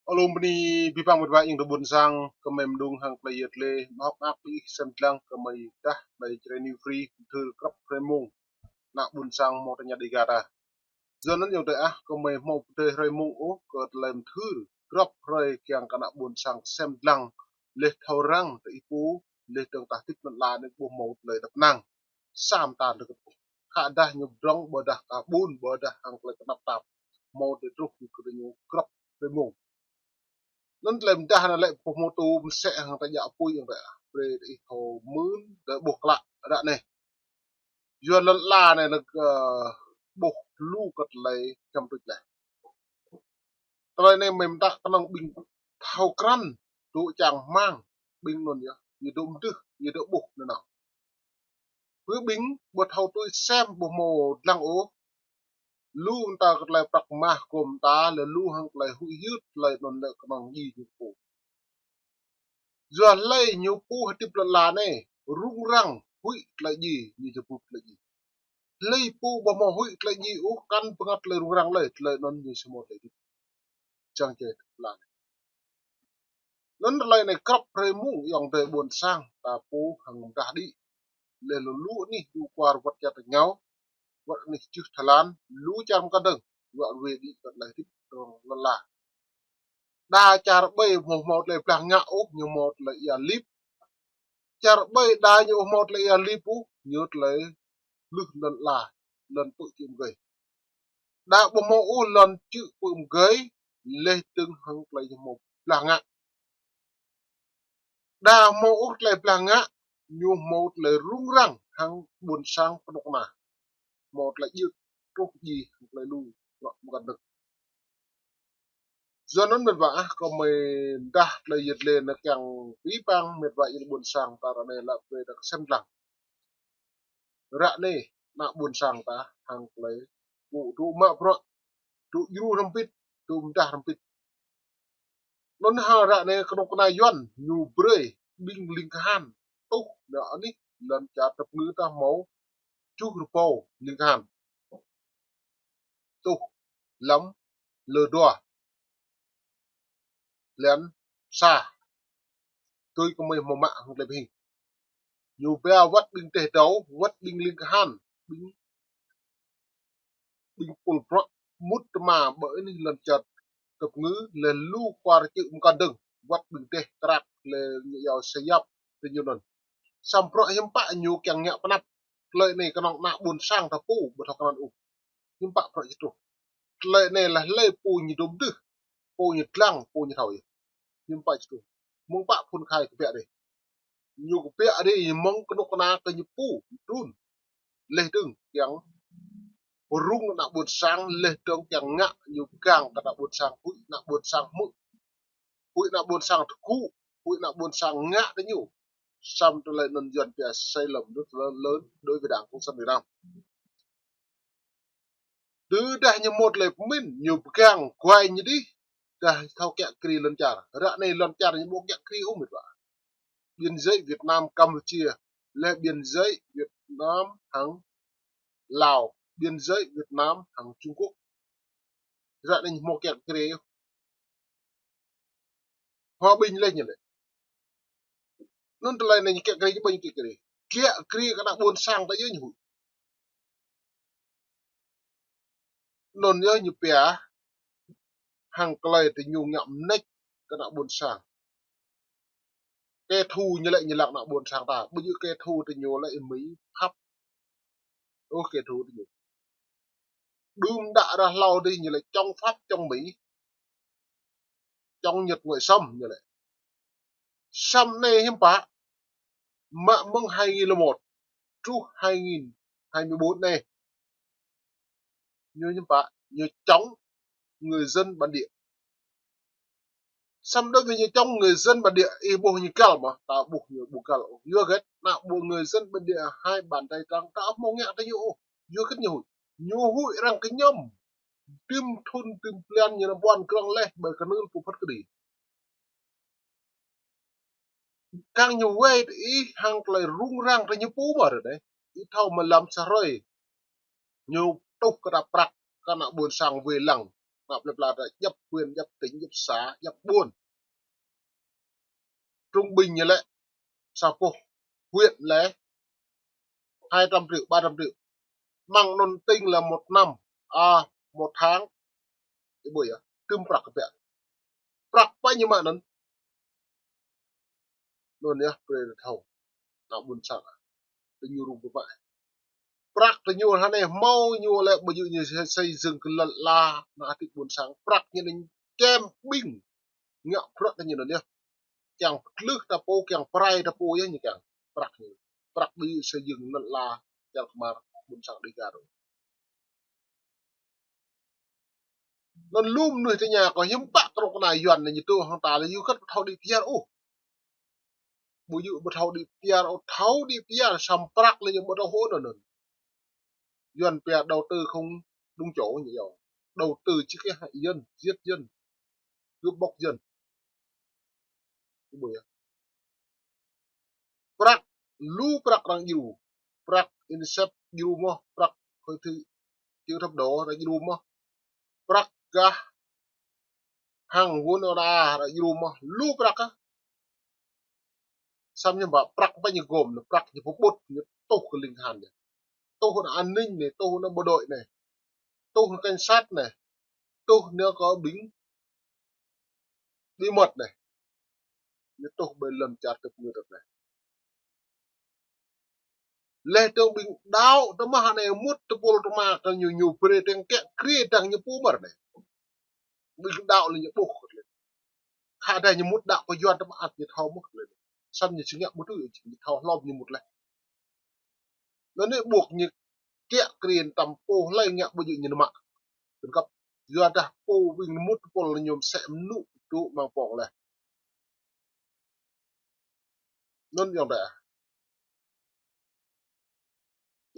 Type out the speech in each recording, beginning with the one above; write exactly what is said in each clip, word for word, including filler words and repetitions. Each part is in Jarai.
Ơ lŏm bơni abih bang met wa ayŏng adơi ƀuôn sang, kơmơi mơdung hăng tơlơi yet lĕ, mơ̆ hŏk mơak ƀing ih sem lăng kơmơi dah tơlơi Jrai New Free, thâo krăp hrơi mông, ană ƀuôn sang hmâo tơña Dega ta. Yua anŭn ayŏng adơi ah, kơmơi hmâo pơdơi hrơi mông ôh, kơ tơlơi mơthưr, krăp hrơi kiăng kơ ană ƀuôn sang sem lăng, leh thâo răng tơ ih pô, leh dơ̆ng tah tĭp lŏn ala anai ƀu hmâo tơlơi tơpơnăng. Sa mơta tơgŭ. Khă dah ñu pơdrŏng, ƀôdah kơ ƀun, ƀôdah hăng tơlơi tơnap tap. Hmâo tơlơi truh kơ gơñu krăp hrơi mông. Anŭn tơlơi mơdah anai lĕ pơhmutu mơsĕ hăng ta djă apui ayŏng adơi ah. Brơi ih thâo mơ̆n, đơi ƀuh klă, ră anai. Yua lŏn ala anai lĕ, ơ, ƀuh lu kơ tơlơi čăm tuč leh. Tơlơi anai mơ̆ mơta kơnơ̆ng ƀing thâo krăn, dŏ čang hmang, ƀing anŭn yơh, ñu dŏ mơdưh, ñu dŏ ƀuh anŭn nao. Pơ ƀing ƀu thâo tui sem ƀu hmâo lăng ôh, lu mơta kơ tơlơi prăk mah kơ mơta, lĕ lu hăng tơlơi huĭ hyưt, tơlơi anŭn lĕ kơnơ̆ng djai ñu pô. Yua hlơi ñu pô hơdip lŏn ala anai, rŭng răng, huĭ tơlơi djai, ñu jơbŭt tơlơi djai. Hlơi pô ƀu hmâo huĭ tơlơi djai ôh, kăn pơngăt tơlơi rŭng răng lơi, tơlơi anŭn ñu či hmâo tơlơi hơdip. Čang čê tơlơi anŭn. Anŭn tơlơi anai krăp hrơi mông ayŏng adơi ƀuôn sang, ta pô hăng mơdah đĭ. Leh lu lu anih, lu kwar wơ̆t čar tơngao, wơ̆t anih čưh Thái Lan, lu čar mơkăn dơ̆ng, wơ̆t wê đĭ kơ tơlơi hơdip tơ̆ng lŏn ala. Đa čar ƀai ƀu hmâo tơlơi blah ngă ôh, ñu hmâo tơlơi ia lip. Čar ƀai đa ñu ƀu hmâo tơlơi ia lip ôh, ñu tơlơi lưh lŏn ala, lŏn pư̆ čư̆ mơgơi. Đa ƀu hmâo ôh lŏn čư̆ pư̆ mơgơi, leh dơ̆ng hăng tơlơi ñu hmâo blah ngă. Đa hmâo ôh tơlơi blah ngă, ñu hmâo tơlơi rŭng răng hăng ƀuôn sang kơnuk kơna. Hmâo tơlơi djơ̆ truh djai hăng tơlơi lu, lŏ mơkăn dơ̆ng. Yua anŭn met wa ah, kơmơi mơdah tơlơi yet lĕ anai kiăng abih bang met wa ayŏng adơi ƀuôn sang ta ră anai lăp brơi ta sem lăng. Ră anai, ană ƀuôn sang ta hăng tơlơi, ƀu dŏ mă bruă, dŏ djru hrŏm hơbĭt, dŏ mơdah hrŏm hơbĭt. Anŭn hăng ră anai kơnuk kơna Yuan, ñu brơi, ƀing ling kahan, tuh, nao anih, lŏn čar tơpơngư ta hmâo, čuh rơbâo, ling kahan. Tuh, lăm, lơ dua. Blan sa. Tui kơmơi hmâo mă hăng tơlơi pơhing. Ñu ba wơ̆t ƀing teh dâu, wơ̆t ƀing ling kahan, ƀing, ƀing pul prŏ mŭt tơma ƀơi anih lŏn čar tơpơngư, leh lu kwar čư̆ mơkăn dơ̆ng, wơ̆t ƀing teh trak, leh ñu iâu Siam, tơ ñu anŭn. Samơ̆ bruă hiư̆m pă ñu kiăng ngă pơanăp. Tơlơi anai kơnơ̆ng ană ƀuôn sang ta pô ƀu thâo krăn ôh. Hiư̆m pă bruă či truh. Tơlơi anai lĕ hlơi pô ñu dŏ mơdưh, pô ñu dlăng, pô ñu thâo yơh. Hiư̆m pă či truh. Mơ̆ng pă phŭn khai kơbiă dih. Ñu kơbiă dih, ñu mơ̆ng kơnuk kơna kơ ñu pô, trŭn. Leh dơ̆ng kiăng pơrŭng ană ƀuôn sang, leh dơ̆ng kiăng ngă ñu pơgang kơ ană ƀuôn sang, huĭ ană ƀuôn sang hmư̆. Huĭ ană ƀuôn sang tơgŭ, huĭ ană ƀuôn sang ngă tơ ñu. Samơ̆ tơlơi anŭn Yuan pia sai lầm rất là lớn đối với Đảng Cộng sản Việt Nam. Tơdah ñu hmâo tơlơi pơmĭn, ñu pơgang guai ñu dih, dah thâo kiă kriê lŏn čar. Ră anai lŏn čar ñu ƀu kiă kriê ôh met wa. Biên giới Việt Nam Campuchia, leh biên giới Việt Nam hăng Lào, biên giới Việt Nam hăng Trung Quốc. Ră anai ñu hmâo kiă kriê. Hòa bình leh ñu lĕ. Anŭn tơlơi anai ñu kiă kriê, či ƀu ñu kiă kriê. Kiă kriê kơ ană ƀuôn sang ta yơh ñu huĭ. Anŭn yơh ñu pia hăng tơlơi tơ ñu ngă mơneč kơ ană ƀuôn sang. Kẻ thù ñu lĕ ñu lăng ană ƀuôn sang ta. Ƀu djơ̆ kẻ thù tơ ñu lĕ Mỹ, Pháp. Ơ, kẻ thù tơ ñu. Đưm đă ră hlâo dih ñu lĕ chống Pháp, chống Mỹ, chống Nhật ngoại xâm ñu lĕ. Samơ̆ anai hiư̆m pă, mă mơ̆ng hai nghìn lẻ một truh hai nghìn hai mươi bốn anai. Ñu hiư̆m pă, ñu chống người dân bản địa. Samơ̆ đối với ñu chống người dân bản địa, ih ƀuh ñu găl mơ̆, ta ƀuh ñu ƀu găl ôh. Yua hơget, ană ƀuôn người dân bản địa hai bàn tay trắng, ta ƀu hmâo ngă tơ ñu ôh. Yua hơget ñu huĭ. Ñu huĭ arăng kơñăm. Tơm thŭn tơm blan ñu nao ƀuăn krong leh ƀơi kơnưl pơphŭt kơđi. Kiăng ñu wai tơ ih hăng tơlơi rŭng răng tơ ñu pô mơ̆ ră anai. Ih thâo mơ̆ lăm sa hrơi. Ñu tuh kơ ta prăk kơ ană ƀuôn sang wai lăng. Ană plơi pla ta djăp huyện, djăp tỉnh, djăp xã, djăp ƀuôn. Trung bình ñu lĕ sa boh huyện lĕ hai trăm triệu, ba trăm triệu. Mơ̆ng anŭn tính là một năm, à, một tháng. Ih ƀuh yơh, tơm prăk kơ pĕ. Prăk pă ñu mă anŭn. Anŭn yơh, brơi ta thâo. Ană ƀôn sang. Tơ ñu rŭng pơpă. Prăk tơ ñu hơnai hmâo ñu lĕ ƀu djơ̆ ñu xây, xây dựng kơ lŏn ala, ană hơdip ƀôn sang. Prăk ñu anai čem ƀing. Ngă prăk tơ ñu anŭn yơh. Kiăng pơtlưh ta pô, kiăng pơrai ta pô yơh ñu kiăng. Prăk ñu. Prăk ƀu djơ̆ xây dựng lŏn ala, kiăng kơmar ƀôn sang Dêgar. Anŭn lu mơnuih tơña kơ hiư̆m pă kơnuk kơna Yuan anai ñu tŭ hăng ta lĕ yua kơ ƀu thâo đĭ pơyơr ôh. Ƀu djơ̆ ƀu thâo đĭ pơyơr ôh, thâo đĭ pơyơr samơ̆ prăk lĕ ñu ƀu thâo hŭn anŭn. Yuan pia đầu tư không đúng chỗ ñu yơh. Đầu tư chỉ cái hại dân, giết dân, cướp bóc dân. Ih ƀuh yơh. Prăk, lu prăk arăng djru. Prăk UNICEF djru mơ̆n, prăk hội thi chữ thập đó arăng djru mơ̆n. Prăk gah hăng vốn oda arăng djru mơ̆n, lu prăk ah. Samơ̆ ñu ƀă prăk pă ñu gom, prăk ñu pơƀut, ñu tuh kơ ling han ñu. Tuh ană an ninh anai, tuh ană bộ đội anai. Tuh ană cảnh sát anai. Tuh ană kơ ƀing bí mật anai. Ñu tuh ƀơi lŏn čar tơpơngơ̆t anai. Leh dơ̆ng ƀing đaŏ tơmah anai mŭt tơpul tơma kơ ñu, ñu brơi tơ̆ng kiă kriê dăng ñu pô mơ̆r anai. Ƀing đaŏ lĕ ñu ƀuh kơ lĕ. Khă dah ñu mŭt đaŏ kơ Yuan tơmah ăt ñu thâo mơ̆ kơ lĕ. Samơ̆ ñu či ngă ƀu tui, ñu thâo hlom ñu mŭt leh. Anŭn anai ƀuh ñu kiă kriê tăm pô hlơi ngă ƀu djơ̆ ñu nao mă. Kơnơ̆ng kăp yua dah pô ƀing mŭt tơpul ñu mơsĕ mơnŭ tŭ mơ̆ng pŏng leh. Anŭn yơh dah.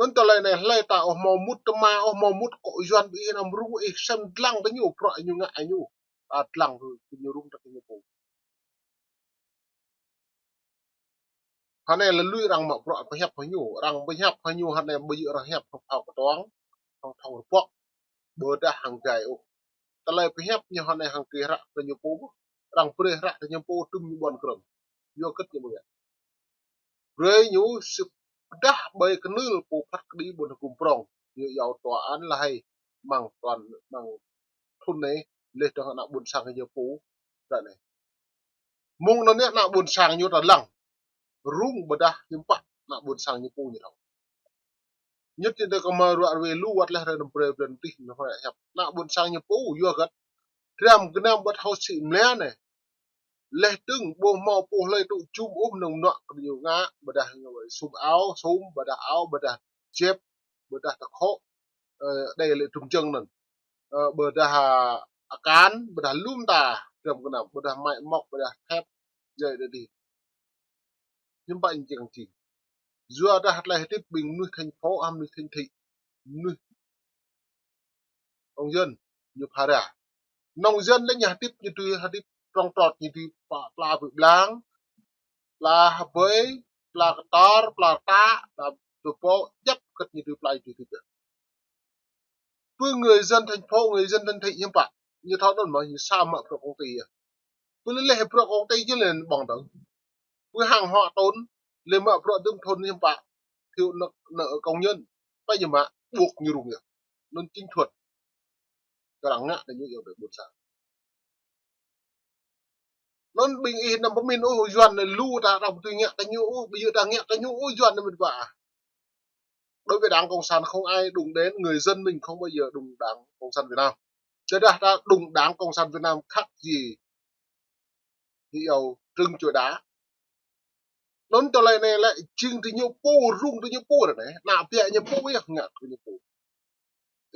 Anŭn tơlơi anai hlơi ta ôh hmâo mŭt tơma, ôh hmâo mŭt kơ Yuan ƀu ih anăm rŭng ih sem dlăng tơ ñu, prăk ñu ngă ñu. Ta dlăng tơ ñu rŭng tơ ñu pô. Hơnai lĕ lui arăng mă prăk pơhiăp hăng ñu, arăng pơhiăp hăng ñu hơnai ƀu djơ̆ arăng hiăp hăng phao kơtuang, hăng thŏng rơpŏk, ƀôdah hăng gai ôh. Tơlơi pơhiăp ñu hơnai hăng kơ hră tơ ñu pô, arăng brơi hră tơ ñu pô tŭm ñu ƀuăn krơ̆ng. Yua kơ ñu ƀu ngă. Brơi ñu sĭt dah ƀơi kơnưl pô phat kơđi ƀôn hơkŭm prŏng. Ñu iâu tòa án là hay mơ̆ng toàn mơ̆ng thŭn anai leh dơ̆ng ană ƀôn sang ñu pô ră anai. Mơ̆ng anŭn anai ană ƀôn sang ñu ta lăng. Rŭng ƀôdah hiư̆m pă ană ƀôn sang ñu pô ñu thâo. Ñŭt ñu tơ kơ mă ruă ruai lu wơ̆t leh rơnŭm brơi blan tih ñu hmâo hiăp. Ană ƀôn sang ñu pô yua kơ tram gơnam ƀu thâo sĭ mlĕ anai. Leh dơ̆ng ƀu hmâo pô hlơi tŭ jum ôh mơnơ̆ng mơnuă kơ ñu ngă, ƀôdah ngă sum ao, sum, ƀôdah ao, ƀôdah djep, ƀôdah tơkhŏ, ơ, đei lĕ trŭm jơ̆ng anŭn. Ơ, ƀôdah, a, akan, ƀôdah lum ta, tram gơnam, ƀôdah mai mŏk, ƀôdah thep, jai đa đih. Hiư̆m pă ñu kiăng čih. Yua dah tơlơi hơdip ƀing mơnuih thành phố, hăm mơnuih thành thị, mơnuih nông dân ñu phara. Nông dân lĕ ñu hơdip ñu tui hơdip trong trọt ñu tui pla, pla ƀơi blang, pla hơbơi, pla kơtor, pla rơtă, pla tơpô, djăp kơt ñu tui pla ñu tui tui. Pơ người dân thành phố, người dân thành thị hiư̆m pă. Ñu thâo anŭn mơ̆, ñu sa mă prăk công ty yơh. Pơ lĕ leh prăk công ty yơh lĕ ƀơ̆ng dơ̆ng. Pơ hàng hóa tốn, lĕ mă prăk dơ̆ng thun hiư̆m pă. Thiếu nợ, nợ công nhân. Pă ñu mă, ƀuh ñu rŭng yơh. Anŭn chính thuần. Kơ arăng ngă tơ ñu yơh ƀôn sang. Anŭn ƀing ih anăm pơmĭn ôh Yuan anai lu ta arăng ƀu tui ngă tơ ñu ôh, ƀu djơ̆ ta ngă tơ ñu ôh Yuan anai mĭt wa. Đối với Đảng Cộng sản không ai đụng đến, người dân mình không bao giờ đụng Đảng Cộng sản Việt Nam. Tơdah ta đụng Đảng Cộng sản Việt Nam khác gì heo rừng chổi đá. Anŭn tơlơi anai lĕ jing tơ ñu pô, rŭng tơ ñu pô ră anai, ană ƀiă ñu pô yơh ngă tơ ñu pô.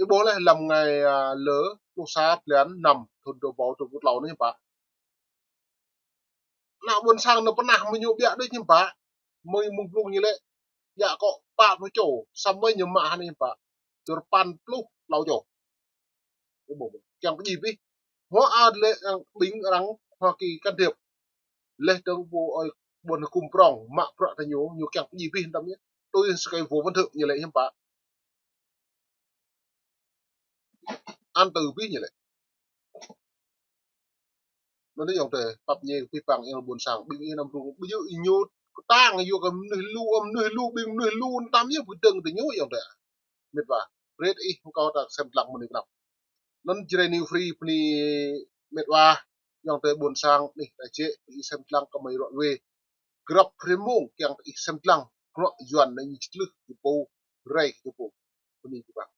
Ih ƀuh leh lăm ngày, à, lơ, pluh sa blan năm thun dua ƀâo dua pluh klâo anai hiư̆m pă. Ană ƀôn sang anŭn pơnah mơ̆ ñu ƀiă đôč hiư̆m pă. Mơ̆ng, mơ̆ng blung ñu lĕ. Ƀiă kơ pă pluh čô, samơ̆ ñu mă hơnai hiư̆m pă. Dua rơpăn pluh klâo čô. Ih ƀuh, kiăng pơdjai abih. Hmâo ăt lĕ arăng ƀing arăng Hoa Kỳ can thiệp. Leh dơ̆ng pô ơi ƀôn hơkŭm prŏng, mă prăk tơ ñu, ñu kiăng pơdjai abih tăm ñu. Tui sơkai vô vấn thượng ñu lĕ hiư̆m pă. Ăn tơ abih ñu lĕ. Anŭn yơh ayŏng adơi, pap ñe pih pang yơh ƀôn sang, ƀing ih anăm rŭng, ƀu djơ̆ ih ñu kơtang yua kơ mơnuih lu, mơnuih lu, ƀing mơnuih lu, anăm yơh pơdơ̆ng tơ ñu ayŏng adơi. Mĕt wa, brơi ih hăng kâo ta sem lăng mơ̆ng anai pơ anăp. Anŭn Jrai New Free bơni mĕt wa, ayŏng adơi ƀôn sang, anih ta jĕ, ih sem lăng kơ mơi rŏ wê. Grăp hrơi mông kiăng ih sem lăng, kơnuk Yuan anai ñu čơtlưh kơ pô, rai kơ pô. Bơni kơ păng.